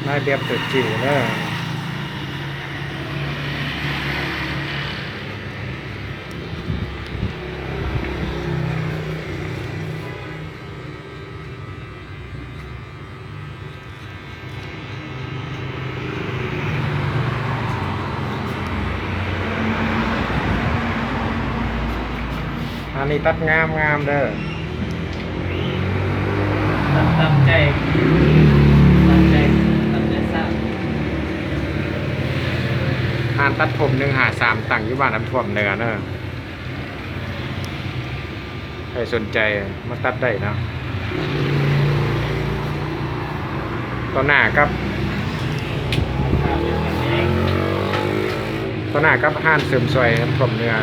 ນາຍແບບຕົວຈິງເດີ. ອັນນີ້ຕັດງາມໆເດີ. ຕັດຕາມໃຈ ຕາມໃຈ ຕາມໃຈຊ່າງ. ຮ້ານຕັດຜົມໜຶ່ງຫ້າສາມ ຕັ້ງຢູ່ບ້ານນ້ຳຖ້ວມເໜືອເດີ. ໃຜສົນໃຈມາຕັດໄດ້ເນາະ. ຕໍ່ໜ້າກັບ ຕໍ່ໜ້າກັບຮ້ານເສີມສວຍນ້ຳຖ້ວມເໜືອ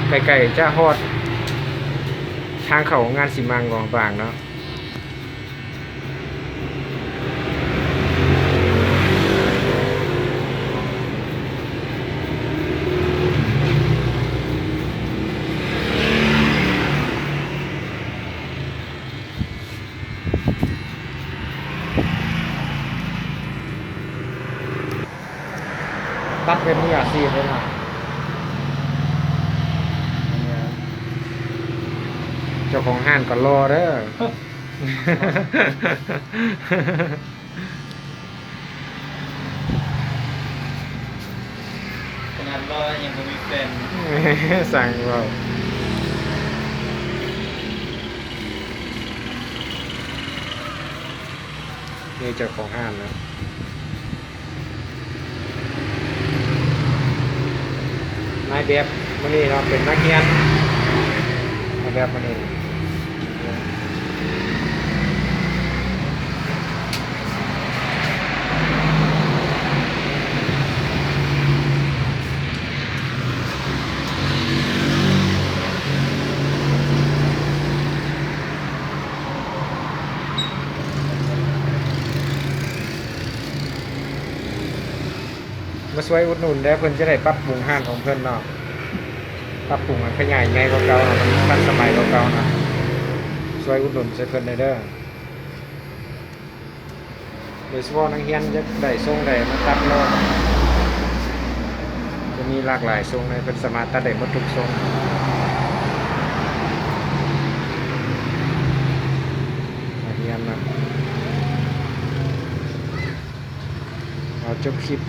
ໃກ້ໆຈະຮອດທາງເຂົ້າໂຮງງານຊີມັງຫຼວງພະບາງເນາະ. ຕັດແບບມືອາຊີບເລີຍນະ. ເຈົ້າຂອງຮ້ານກໍຫຼໍ່ເດີ. ຂະໜາດຫຼໍ່ແລ້ວຍັງບໍ່ມີແຟນ. ຊ່າງເວົ້າ. ນີ້ເຈົ້າຂອງຮ້ານນະ. ນາຍແບບມື້ນີ້ເນາະ ເປັນນັກຮຽນ ນາຍແບບມື້ນີ້. ມາຊ່ວຍອຸດໜູນແດ່ ເພິ່ນຈະໄດ້ປັບປຸງຮ້ານຂອງເພິ່ນເນາະ, ປັບປຸງໃຫ້ຂະຫຍາຍໃຫຍ່ກວ່າເກົ່າ ໃຫ້ມັນທັນສະໄໝກວ່າເກົ່ານະ. ຊ່ວຍອຸດໜູນໃສ່ເພິ່ນແດ່ເດີ. ໂດຍສະເພາະນັກຮຽນຢາກໄດ້ຊົງໃດມາຕັດເນາະ, ຈະມີຫຼາກຫຼາຍຊົງໃຫ້ເພິ່ນສາມາດຕັດໄດ້ໝົດທຸກຊົງ. ນັກຮຽນນະ ເອົາຈົບຄລິບ